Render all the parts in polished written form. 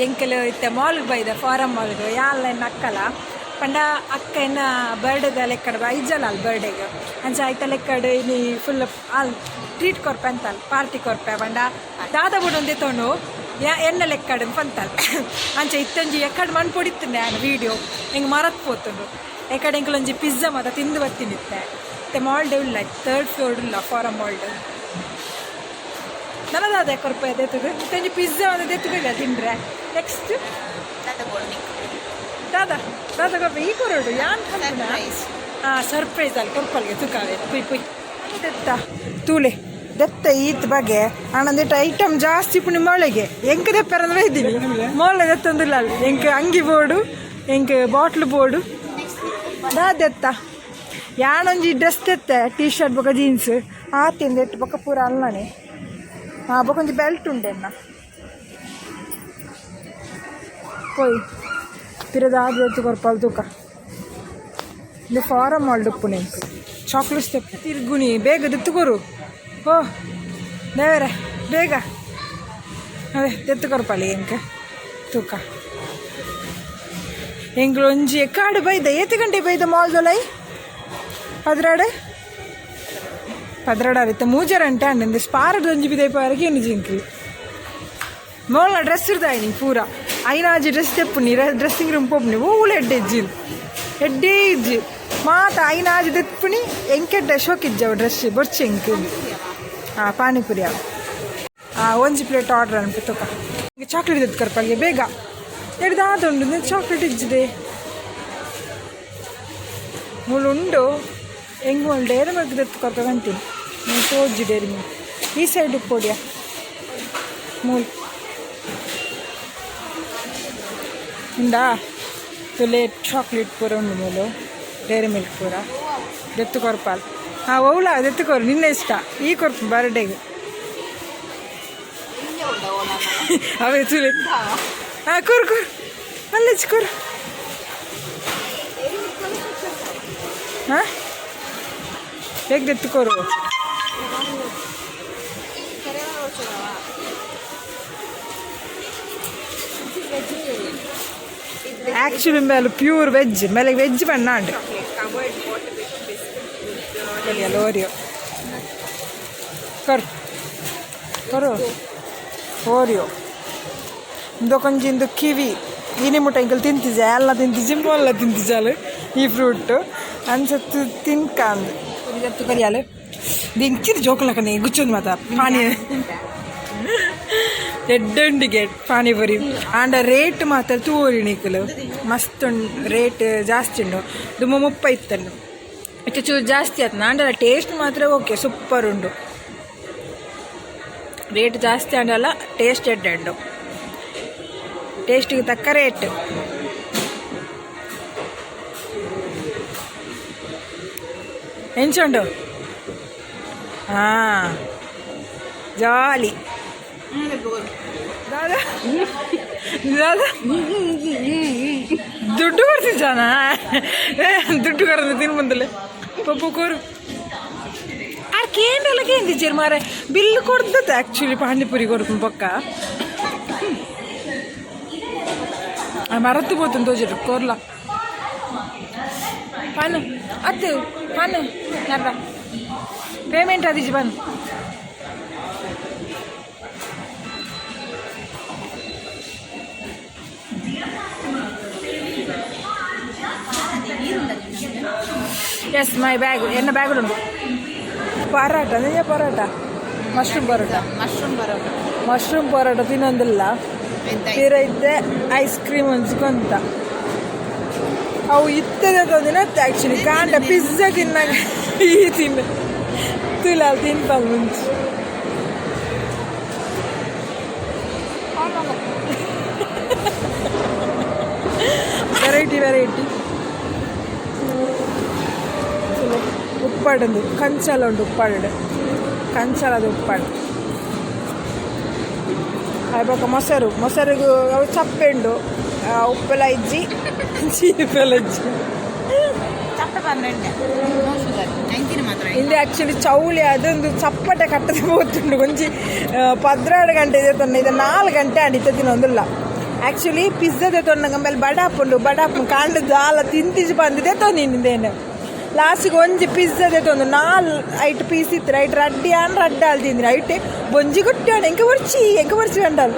ಎಂಕಲು ಇತ್ತೆ ಮಾಲ್ಗ್ ಬೈದ, ಫಾರಂ ಮಾಲ್ಗ್. ಯಾನ್ಲ ಎನ್ನ ಅಕ್ಕಲ. ಪಂಡ ಅಕ್ಕ ಎನ್ನ ಬರ್ಡೇದ ಲೆಕ್ಕಡ್ ಇಜ್ಜಲ್ಲ ಅಲ್ ಬರ್ಡೇಗ್. ಅಂಚ ಐತ ಲೆಕ್ಕಡ್ ಇನಿ ಫುಲ್ ಆಲ್ ಟ್ರೀಟ್ ಕೊರ್ಪೆ ಅಂತಲ್, ಪಾರ್ಟಿ ಕೊರ್ಪೆ. ಪಂಡ ದಾದ ಬುಡೊಂದು ದೆತೊಂಡು ಎನ್ನ ಲೆಕ್ಕಡ್ ಪಂತಲ್. ಅಂಚ ಇತ್ತೊಂಜಿ ಎಕ್ಕಡ್ ಮನ್ಪೊಡಿತ್ತುಂಡೆ ಯಾನ್ ವೀಡಿಯೋ, ಎಂಕ್ ಮರತ್ ಪೋತುಂಡು. ಎಕಡೆ ಎಂಕಲೊಂಜಿ ಪಿಜ್ಜಾ ಮಾತ ತಿಂದು ಬತ್ತಿನಿತ್ತೆ. ಇತ್ತೆ ಮಾಲ್ಡ್ ಉಲ್ಲ, ಥರ್ಡ್ ಫ್ಲೋರ್ ಉಲ್ಲ ಫಾರಂ ಮಾಲ್ಡ್. ನನದಾದ ಕೊರ್ಪೆ ದೆತ್ತದು. ಇತ್ತೊಂಜಿ ಪಿಜ್ಜಾ ಒಂದು ದೆತ್ತುದಿಲ್ಲ ತಿಂಡ್ರೆ. ನೆಕ್ಸ್ಟ್ ದಾದಾ ದಾದಾ ಕೊರ್ಪೆ ಈ ಕೊರಡು ಯಾನ್? ಹಾಂ, ಸರ್ಪ್ರೈಸ್ ಅಲ್ಲಿ ಕೊರ್ಪಲ್ಗೆ ತುಕಾವೆ. ಪುಯ್ ಪುಯ್ ದೆತ್ತ ತೂಲೆ ದೆತ್ತ ಈತ್ ಬಗೆ ಆನಂದಿಟ ಐಟಮ್ ಜಾಸ್ತಿ ಪುಣಿ ಮೊಳೆಗೆ ಎಂಕ್ ದೆಪ್ಪರಂದ್ರೆ ಇದ್ದೀನಿ ಮೊಳೆ ದೆತ್ತೊಂದಿಲ್ಲ ಅಲ್ಲಿ. ಎಂಕ್ ಅಂಗಿ ಬೋರ್ಡು, ಎಂಕ್ ಬಾಟ್ಲ್ ಬೋರ್ಡು. ದಾ ದೆತ್ತ ಯಾನೊಂಜಿ ಡ್ರೆಸ್ ತೆತ್ತೆ, ಟೀ ಶರ್ಟ್ ಬೊಕ ಜೀನ್ಸ್ ಆತಿಂದ ಎಟ್ಟು ಬೊಕ ಪೂರ ಅಲ್ಲನೆ. ಹಾಂ, ಬೊಕ ಒಂಜಿ ಬೆಲ್ಟ್ ಉಂಡೆನ್ನ ಪೋಯ್ ಪಿರದ ಆದ ಕೊರ್ಪಾಲ್ ತೂಕ. ಇದು ಫಾರಂ ಮಾಲ್ಡ್ ಉಪ್ಪು ನೆಂಪು ಚಾಕ್ಲೇಟ್ಸ್ ತೆಪ್ಪು ತಿರ್ಗುಣಿ. ಬೇಗ ದೆತ್ತುಕೊರು. ಓ ದೇವರೇ, ಬೇಗ ಅದೇ ದೆತ್ತು ಕೊರ್ಪಾಲಿ ಎಂಕ್ ತೂಕ. ಎಂಕ್ಲು ಒಂಜಿ ಕಾಡು ಬೈದ. ಏತ್ ಗಂಟೆ ಬೈದ ಮಾಲ್ದೊಲೈ? 12 12 ಇತ್ತ ಮೂಜರ ಅಂಟೆ ಅಂಡ್ ಸ್ಪಾರದ ಒಂಜಿ ಬಿದೈ ಪಾರಗೆ ಏನು ಜಿಂಕ್ಲಿ. ಮೋಲ್ನ ಡ್ರೆಸ್ ಇರ್ದಾಯಿನಿ ಪೂರ. ಐನಾಜಿ ಡ್ರೆಸ್ ತೆಪ್ಪುನಿ, ಡ್ರೆಸ್ಸಿಂಗ್ ರೂಮ್ ಪೋಪುನಿ. ಓಲು ಎಡ್ಡೆ ಇಜ್ಜಿ, ಎಡ್ಡೆ ಇಜ್ಜಿ ಮಾತ. ಐನಾಜಿ ದೆಪ್ಪುನಿ ಎಂಕೆಡ್ಡೆ ಶೋಕ್ ಇಜ್ಜವು ಡ್ರೆಸ್ ಬೊರ್ಚಿ ಎಂಕ್. ಹಾಂ, ಪಾನಿಪುರಿ ಅವು. ಹಾಂ, ಒಂಜಿ ಪ್ಲೇಟ್ ಆರ್ಡರ್ ಅನ್ಪು ತೂಕ. ಚಾಕ್ಲೇಟ್ ದೆತ್ತು ಕರ್ಪಲ್ಗೆ ಬೇಗ. ಎಡ್ದಾದುಂಡು ಚಾಕ್ಲೇಟ್ ಇಜ್ಜಿದೆ ಮೂಲು ಉಂಡು. ಹೆಂಗ್ ಮೂಲು ಡೈರಿ ಮಿಲ್ಕ್ ದೆತ್ತು ಕೊರ್ಪ ಅಂತೀನಿ. ನೀವು ತೋಜಿ ಡೈರಿ ಮಿಲ್ಕ್ ಈ ಸೈಡ್ ಪೋಡಿಯ ಮೂಲು ಉಂಡಾ ತುಲೆ. ಚಾಕ್ಲೇಟ್ ಪೂರ ಉಂಡು ಮೂಲು, ಡೈರಿ ಮಿಲ್ಕ್ ಪೂರ ದೆತ್ತು ಕೊರ್ಪಾಲ್. ಹಾಂ, ಓಲ ದೆತ್ತು ಕೊರು, ನಿನ್ನ ಇಷ್ಟ. ಈ ಕೊರ್ಪು ಬರ್ಡೇಗೆ ಅವೇ ತುಲೆ. ಹಾಂ, ಕೊರು ಕೊರು, ಅಲ್ಲಚ್ಚ ಕೊರು. ಹಾಂ, ಹೇಗೆ ದೆತ್ತು ಕೊರು. ಆ್ಯಕ್ಚುಲಿ ಮೇಲೆ ಪ್ಯೂರ್ ವೆಜ್ ಮೇಲೆ ವೆಜ್ ಬಣ್ಣಾಂಡ್ ಓರಿಯೋ ಕರ್ ಕೊರು ಓರಿಯೋ. ಇಂದೊಕೊಂಜಿ ಇಂದು ಕಿವಿ. ಇನಿ ಮುಟ್ಟ ಎಂಕಲ್ ತಿಂತಿಜ, ಎಲ್ಲ ತಿಂತಿಜಿ, ಮೊಲ್ಲ ತಿಂತಿಜಾಲು ಈ ಫ್ರೂಟ್ ಅನ್ಸತ್ತು ತಿನ್ಕಂದು ದೆತ್ತು ಕರಿಯಾಲು. ದಿಂಚಿದ ಜೋಕುಲಕನೆ ಗುಚ್ಚೊಂದು ಮಾತ. ಪಾನಿ ಎಡ್ಡುಂಡಿಗೆ ಪಾನಿಪುರಿ. ಆಂಡ ರೇಟ್ ಮಾತ್ರ ತೂರಿ ನಿಕುಲು, ಮಸ್ತ್ ಉಂಡು. ರೇಟ್ ಜಾಸ್ತಿ ಉಂಡು. ದುಮ್ಮ 30 ಇತ್ತನ್ನು, ಇತ್ತೆ ಚೂರು ಜಾಸ್ತಿ ಆಯ್ತು. ಆಂಡಲ ಟೇಸ್ಟ್ ಮಾತ್ರ ಓಕೆ, ಸೂಪರ್ ಉಂಡು. ರೇಟ್ ಜಾಸ್ತಿ ಆಂಡಲ ಟೇಸ್ಟ್ ಎಡ್ಡೆ ಉಂಡು. ಟೇಸ್ಟಿಗೆ ತಕ್ಕ ರೇಟ್. ಎಂಚ ಉಂಡು? ಹಾಂ, ಜಾಲಿ. ದಾದಾ ದಾದಾ ದುಡ್ಡು ಕೊಡ್ತಿದ್ದಾನ? ದುಡ್ಡು ಕೊಡೋದು ತಿನ್ ಬಂದಲೆ. ಪಪ್ಪು ಕೋರು. ಆರ್ ಕೇಂದ್ರಲ್ಲ ಕೇಂದಿಚ್ಚೇರು ಮಾರೆ. ಬಿಲ್ ಕೊಡ್ದತ್ತೆ ಆ್ಯಕ್ಚುಲಿ ಪಾನಿಪುರಿ ಕೊಡ್ಕೊಂಡು ಪಕ್ಕ ಮರತ್ತು ಪೋತುಂದು ತೋಜಿರು. ಕೊರ್ಲ ಪಾನು ಅತ್ತು ಪಾನು ನರ್ರ. ಪೇಮೆಂಟ್ ಆದಿಜಿ ಬನ್. ಎಸ್ my bag, ಎನ್ನ ಬ್ಯಾಗ್ ಉಂಟು. ಪರಾಟ ನಿಜ paratha, mushroom paratha. Mushroom paratha. Mushroom paratha ತಿನ್ನೊಂದಿಲ್ಲ. ತೀರ ಇದ್ದೆ ಐಸ್ ಕ್ರೀಮ್ ಒಂಜ್ಕೊಂತ. ಅವು ಇತ್ತದ ದಿನ ಆ್ಯಕ್ಚುಲಿ ಕಾಂಡ ಪಿಜ್ಜಾ ತಿನ್ನಾಗ ಈ ತಿನ್ನ ತುಲಾಲ್ ತಿನ್ಪಲ್ ಮುಂಚೆ. ವೆರೈಟಿ ವೆರೈಟಿ ಉಪ್ಪಾಡೊಂದು ಕಂಚಾಲ ಉಂಡು. ಉಪ್ಪಾಡು ಕಂಚಾಲದ ಉಪ್ಪಾಡು. ಬೊಕ ಮೊಸರು. ಮೊಸರುಗು ಅವು ಚಪ್ಪೆ ಉಂಡು. ಉಪ್ಪೆಲ್ಲ ಇಜ್ಜಿ, ಚೀಪೆಲ್ಲ ಇಜ್ಜಿ. ಚಪ್ಪೆ. 12. ನೋ ಶುಗರ್, 19 ಮಾತ್ರ. ಇಂದು ಆಕ್ಚುಲಿ ಚೌಳಿ ಅದೊಂದು ಚಪ್ಪಟೆ ಕಟ್ಟದ ಹೋಗ್ತುಂಡು. ಒಂಜಿ 12 ಗಂಟೆ ಇದೆ ತೊಂದ, ಇದು 4 ಗಂಟೆ ಅಡಿತ ತಿನ್ನೊಂದಿಲ್ಲ. ಆಕ್ಚುಲಿ ಪಿಜ್ಜಾದ ತೊಂಡಂಗ ಮೇಲೆ ಬಡಾಪುಂಡು, ಬಡಾಪು ಕಾಂಡ ದಾಲ ತಿಂತಿಜಿ ಬಂದಿದೆ ತೊಂದಿದ್ದೇನೆ. ಲಾಸ್ಟಿಗೆ ಒಂಜಿ ಪಿಜ್ಜಾದೆ ತೊಂದು ನಾಲ್ ಐಟ್ ಪೀಸ್ ಇತ್ತು. ರೈಟ್ ರಡ್ಡಿ ಆನ್ ರಡ್ಡ ಆಲ್ ತಿಂದ್ರಿ. ಐಟ್ ಬೊಂಜಿ ಗುಟ್ಟಾಣ ಎಂಕ ಬರ್ಚಿ, ಎಂಕ ಬರ್ಚಿ ಅಂಡಲ್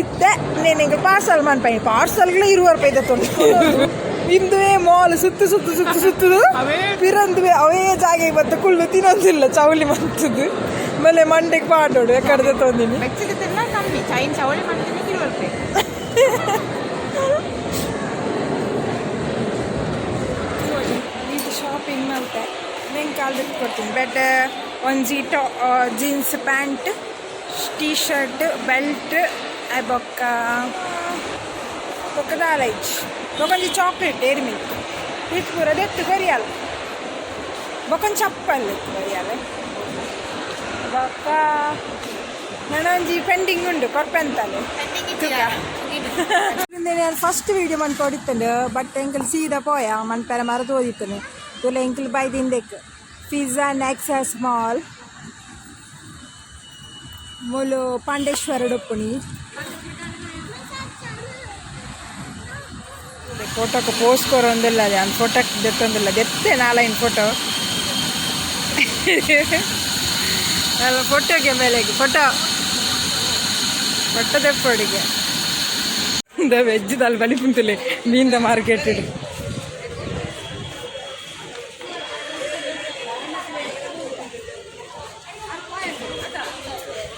ಇತ್ತೆ. నేను ఇంక ಪಾರ್ಸಲ್ ಮನ್ಪೈ, ಪಾರ್ಸಲ್ಗಳು 20 ರೂಪಾಯಿ ತೊಂದು. ಇಂದುವೇ ಮಾಲ್ ಸುತ್ತು ಸುತ್ತು ಸುತ್ತು ಸುತ್ತುದು ಪಿರಂದುವೆ ಅವೇ ಜಾಗೆಗೆ ಬತ್ತ ಕುಳ್ಳು ತಿನ್ನೊಂದಿಲ್ಲ. ಚೌಲಿ ಮಂತದ್ದು ಮೇಲೆ ಮಂಡೆಗೆ ಪಾಡೋಡು ಎಕ್ಕಡ್ದೆ ತೊಂದಿನಿ. ಬೆಚ್ಚಗೆ ತಿನ್ನ ಕಮ್ಮಿ ಚೈನ್ ಚವಳಿ ಮಾಡ್ತೀನಿ 20 ರೂಪಾಯಿ. ಇದು ಶಾಪಿಂಗ್ ಮಲ್ತೆ ನಿಂಗೆ ಕಾಲ್ ಬಿಟ್ಟು ಕೊಡ್ತೀನಿ. ಬೆಡ್ ಒಂಜಿ ಟಾ jeans pant, T shirt, belt, ಬೊಕ್ಕ ಬೊಕ್ಕ ದಾಲ ಇಜ್ಜಿ. ಬೊಕೊಂಜಿ ಚಾಕ್ಲೇಟ್ ಡೇರಿ ಮಿಲ್ಕ್ ಇತ್ತು. ಪೂರ ದೆತ್ತು ಕೊರಿಯಾಲ. ಬೊಕೊಂಜಿ ಚಪ್ಪಲ್ ಇತ್ತು ಕೊರಿಯಾಲ. ಬೊಕ್ಕ ನನೊಂಜಿ ಪೆಂಡಿಂಗ್ ಉಂಡು ಕೊರ್ಪೆಂತಲೆ. ನಾನು ಫಸ್ಟ್ ವೀಡಿಯೋ ಮನ್ಕೊಡಿತ್ತಂಡು, ಬಟ್ ಎಂಕಲ್ ಸೀದಾ ಪೋಯ ಮನ್ಪೆರ ಮರ ತೋದಿತ್ತನು ತುಲೆ. ಎಂಕಲ್ ಬೈದಿಂದೆಕ್ ಪಿಜ್ಜಾ ನೆಕ್ಸಸ್ ಮಾಲ್ ಮೂಲು ಪಾಂಡೇಶ್ವರ ಡೊಪ್ಪುಣಿ. ಫೋಟೋಕ್ಕೆ ಪೋಸ್ಟ್ ಕೊರೊಂದಿಲ್ಲ. ನಾನು ಫೋಟೋಕ್ಕೆ ದೆತ್ತೊಂದಿಲ್ಲ, ದೆತ್ತೆ ನಾಲೈನ್ ಫೋಟೋ ಅಲ್ಲ. ಫೋಟೋಗೆ ಮೇಲೆಗೆ ಫೋಟೋ ಫೋಟೋ ದೆಪ್ಪಡಿಗೆ. ವೆಜ್ ದಾಲ್ ಬಲಿ ಪುಂತಲೆ ಮೀನ್ದ ಮಾರ್ಕೆಟ್.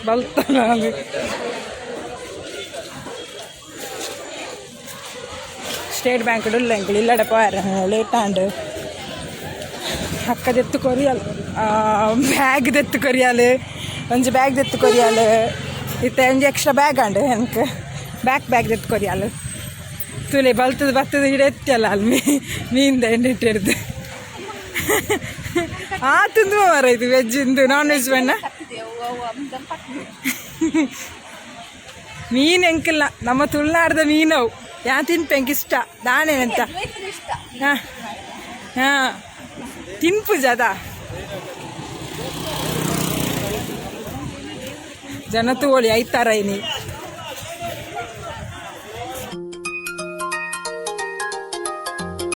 ಬಲ್ತಲ್ಲ. ಸ್ಟೇಟ್ ಬ್ಯಾಂಕ್ ಇಲ್ಲ ಎಂಕುಲು ಇಲ್ಲಡೆ ಪೋಯಾರ ಲೇಟ್ ಆಂಡ್. ಅಕ್ಕ ದೆತ್ತು ಕೊರಿಯಲ್, ಬ್ಯಾಗ್ ದೆತ್ತು ಕೊರಿಯಾಲ್, ಒಂಜಿ ಬ್ಯಾಗ್ ದೆತ್ತು ಕೊರಿಯಾಲ್. ಇತ್ತೆ ಒಂಜಿ ಎಕ್ಸ್ಟ್ರಾ ಬ್ಯಾಗ್ ಆಂಡ್ ಎಂಕ್. Back bag ದೆತ್ತು ಕೊರಿಯಾಲ್. ತುಲೆ ಬಲ್ತದ ಬತ್ತದ ಗಿಡ ಎತ್ತಲ್ಲ ಅಲ್ಲಿ ಮೀನ್ದ ಎಣ್ಣೆ ಇಟ್ಟಿರ್ದು. ಆ ತಿಂದು ಮಾರ ಇದು ವೆಜ್ ಇಂದು ನಾನ್ ವೆಜ್ ಬೇಡ. ಮೀನು ಎಂಕಿಲ್ಲ, ನಮ್ಮ ತುಳುನಾಡ್ದ ಮೀನವು ಯಾ ತಿನ್ಪೆ, ಎಂಕ್ ಇಷ್ಟ ದಾನೇನಂತ. ಹಾಂ ಹಾಂ ತಿನ್ಪು ಜದ ಜನ ತೋಳಿ ಐತಾರ ಇನಿ.